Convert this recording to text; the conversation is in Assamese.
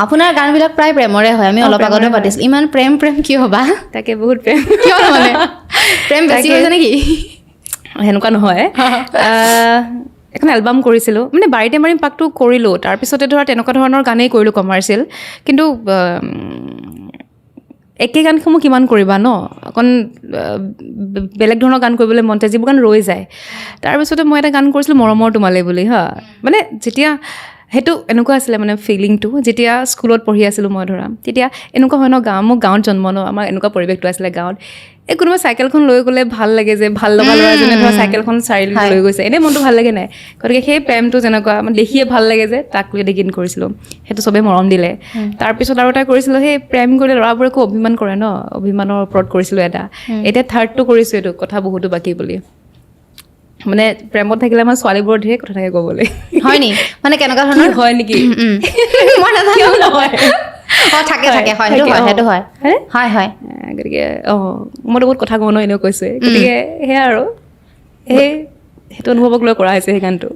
আপোনাৰ গানবিলাক প্ৰায় প্ৰেমৰে হয়। আমি অলপ প্ৰেমৰে আগতে হয়। পাতিছিলোঁ। ইমান প্ৰেম প্ৰেম কিয় বা? তাকে, বহুত প্ৰেম। কিয় মানে প্ৰেম বেছি তাকে। হৈছে নেকি? সেনেকুৱা নহয়। এখন এলবাম কৰিছিলোঁ, মানে বাৰীতে মাৰিম পাকটো কৰিলোঁ, তাৰপিছতে ধৰা তেনেকুৱা ধৰণৰ গানেই কৰিলোঁ কমাৰ্চিয়েল। কিন্তু একে গানসমূহ কিমান কৰিবা ন? অকণ বেলেগ ধৰণৰ গান কৰিবলৈ মন যায়, যিবোৰ গান ৰৈ যায়। তাৰপিছতে মই এটা গান কৰিছিলোঁ মৰমৰ তোমালে বুলি। হা, মানে যেতিয়া সেইটো এনেকুৱা আছিলে, মানে ফিলিংটো যেতিয়া স্কুলত পঢ়ি আছিলোঁ মই ধৰা, তেতিয়া এনেকুৱা হয় ন, গাঁও, মোৰ গাঁৱত জন্ম ন, আমাৰ এনেকুৱা পৰিৱেশটো আছিলে গাঁৱত, এই কোনোবা চাইকেলখন লৈ গ'লে ভাল লাগে যে, ভাল লগা ল'ৰা এজনে ধৰা চাইকেলখন চাৰিআলিত লৈ গৈছে, এনেই মনটো ভাল লাগে নাই? গতিকে সেই প্ৰেমটো যেনেকুৱা মানে দেখিয়ে ভাল লাগে যে, তাক লৈ এটা গীত কৰিছিলোঁ। সেইটো চবেই মৰম দিলে। তাৰপিছত আৰু এটা কৰিছিলোঁ, সেই প্ৰেম কৰিলে ল'ৰাবোৰে খুব অভিমান কৰে ন, অভিমানৰ ওপৰত কৰিছিলোঁ এটা। এতিয়া থাৰ্ডটো কৰিছোঁ এইটো কথা বহুতো বাকী বুলি। মানে প্ৰেমত থাকিলে আমাৰ ছোৱালীবোৰৰ ঢেৰ কথা থাকে ক'বলৈ। হয় নি? মানে কেনেকুৱা ধৰণৰ? হয় নেকি? মই নাজানো। কিয় নহয়? অঁ, থাকে থাকে, হয়, সেইটো হয়, সেইটো হয়। হয়নে? হয়। গতিকে মইতো বহুত কথা কওঁ ন, এনেও কৈছোৱে। গতিকে সেয়া আৰু সেইটো অনুভৱক লৈ কৰা হৈছে সেই গানটো।